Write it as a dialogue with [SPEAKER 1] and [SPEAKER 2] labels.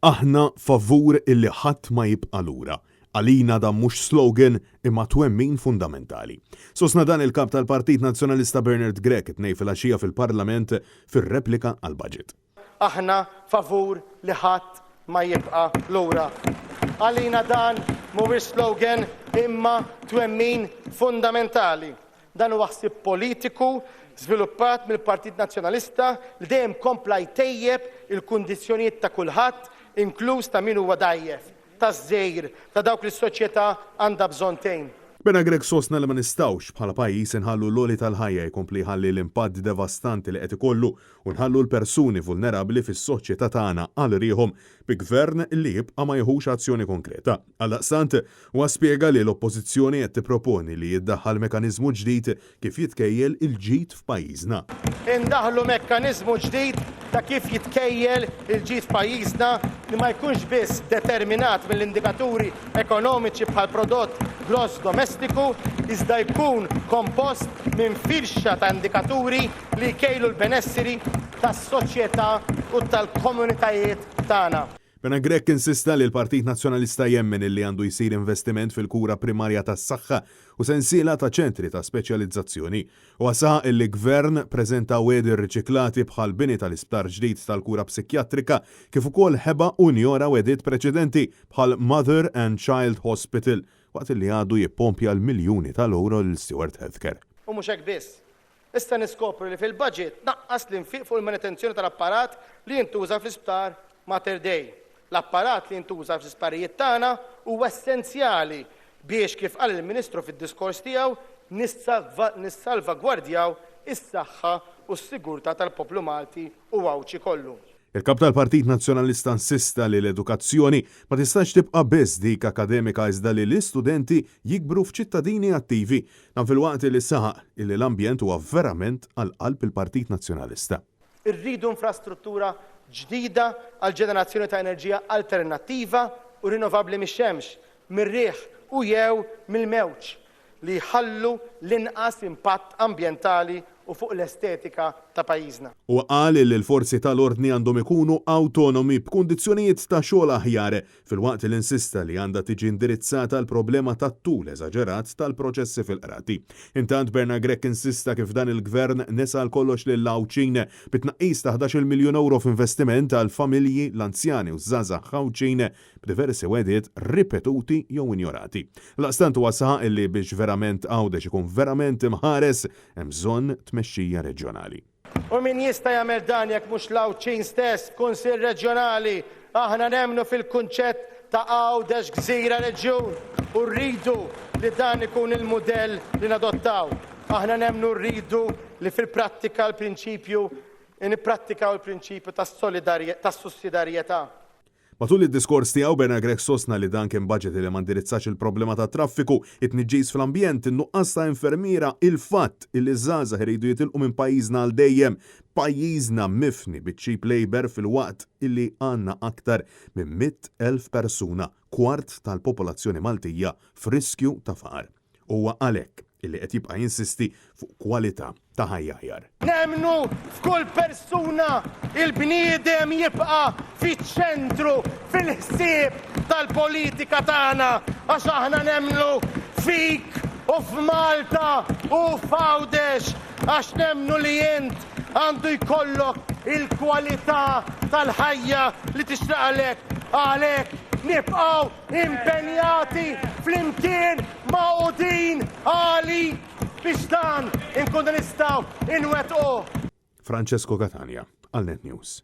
[SPEAKER 1] Aħna favur illi ħadd ma jibqa' lura. Għalina dan mhux slogan imma twemmin fundamentali. Sostna dan il-Kap tal-Partit Nazzjonalista Bernard Grech it-Tnejn filgħaxija fil-Parlament fir-replika għall-Budget.
[SPEAKER 2] Aħna favur li ħadd ma jibqa' lura. Għalina dan mhuwiex slogan imma twemmin fundamentali. Dan huwa ħsieb politiku żviluppat mill-Partit Nazzjonalista li dejjem kompla jtejjeb il-kundizzjonijiet ta' kulħadd, inkluż ta' min huwa dgħajjef, taż-żgħir, ta' dawk li s-soċjetà għandha bżonn tgħin.
[SPEAKER 1] Bernard Grech sostna li ma nistgħux, bħala pajjiż, inħallu l-għoli tal-ħajja jkompli jħalli l-impatt devastanti li qed ikollu u nħallu l-persuni vulnerabbli fis-soċjetà tagħna għal riħhom bi gvern li jibqa' ma jiħux azzjoni konkreta. Għaldaqstant, huwa spjega li l-Oppożizzjoni qed tipproponi li jiddaħħal mekaniżmu ġdid kif jitkejjel il-ġid f'pajjiżna.
[SPEAKER 2] Indaħħlu mekkaniżmu ġdid ta' kif jitkejjel il-ġid f'pajjiżna li ma jkunx biss determinat mill-indikaturi ekonomiċi bħall-prodott gross domestiku iżda jkun kompost minn firxa ta' indikaturi li jkejlu l-benesseri tas-soċjetà u tal-komunitajiet tagħna.
[SPEAKER 1] Bernard Grech insista li l-Partit Nazzjonalista jemmen illi għandu jsir investiment fil-kura primarja tas-saħħa u sensiela ta' ċentri ta' speċjalizzazzjoni. Huwa saħaq illi Gvern preżenta wegħdi rriċiklati bħall-bini tal-isptar ġdid tal-kura psikjatrika kif ukoll ħeba u njora wegħdiet preċedenti bħal Mother and Child Hospital waqt illi għadu jippompja l-miljuni tal-ewro lil Steward Healthcare.
[SPEAKER 2] U mhux hekk biss. Issa niskopru li fil-budget tnaqqas l-infiq fuq il-manutenzjoni tal-apparat li jintuża fl-isptar Mater Dei. L-apparat li jintuża fl-isptarijiet tagħna huwa essenzjali biex, kif qal il-Ministru fid-diskors tiegħu, nissalvagwardjaw is-saħħa u s-sigurtà tal-poplu Malti u Għawdxi kollu.
[SPEAKER 1] Il-Kap tal-Partit Nazzjonalista insista li l-edukazzjoni ma tistax tibqa' biss dik akademika iżda li l-istudenti jikbru f'ċittadini attivi. Dan filwaqt li saħaq illi l-ambjent huwa verament għal qalb il-Partit Nazzjonalista.
[SPEAKER 2] Irridu infrastruttura ġdida għall-ġenerazzjoni ta' enerġija alternattiva u rinnovabbli mix-xemx, mir-riħ u jew mill-mewġ. li jħallu l-inqas impatt ambjentali u fuq l-estetika ta' pajjiżna.
[SPEAKER 1] Huwa qal li l-forzi tal-ordni għandhom ikunu awtonomi b'kundizzjonijiet ta' xogħol aħjar, filwaqt li insista li għandha tiġi indirizzata l-problema tat-tul eżaġerat tal-proċessi fil-qrati. Intant Bernard Grech insista kif dan il-Gvern nesa għal kollox lill-Għawdxin bi tnaqqis ta' 11-il miljun ewro f'investiment għall-familji, l-anzjani u ż-żgħażagħ Għawdxin b'diversi wegħdiet ripetuti jew injorati. Għaldaqstant huwa saħaq illi biex verament Għawdex ikun verament imħares hemm bżonn tmexxija reġjonali.
[SPEAKER 2] U min jista' jagħmel dan jekk mhux l-Għawdxin stess b'Kunsill Reġjonali? Aħna nemmnu fil-kunċett ta' Għawdex Gżira Reġjun u rridu li dan ikun il-mudell li nadottaw. Aħna nemmnu rridu li fil-prattika l-prinċipju nipprattikaw il-prinċipju tas-sussidarjetà.
[SPEAKER 1] Matul id-diskors tiegħu, Bernard Grech sostna li dan kien budget li ma ndirizzax il-problema tat-traffiku, it-tniġġis fl-ambjent, in-nuqqas ta' infermiera, il-fatt illi ż-żgħażagħ iridu jitilqu minn pajjiżna għal dejjem, pajjiżna mifni biċ-cheap labour filwaqt illi għandna aktar minn 100,000 persuna, kwart tal-popolazzjoni Maltija, f'riskju ta' faqar. Huwa għalhekk illi qed jibqa' jinsisti fuq kwalità ta' ħajja aħjar.
[SPEAKER 2] Nemmnu f'kull persuna, il-bniedem jibqa' fiċ-ċentru, fil-ħsieb tal-politika tagħna għax aħna nemmnu fik u f'Malta u f'Għawdex għax nemmnu li int għandu jkollok il-kwalità tal-ħajja li tixraqlek. Għalhekk nibqgħu Impenjati flimkien magħqudin għalik biex dan inkunu nistgħu inwettquh.
[SPEAKER 1] Francesco Catania, għal Net News.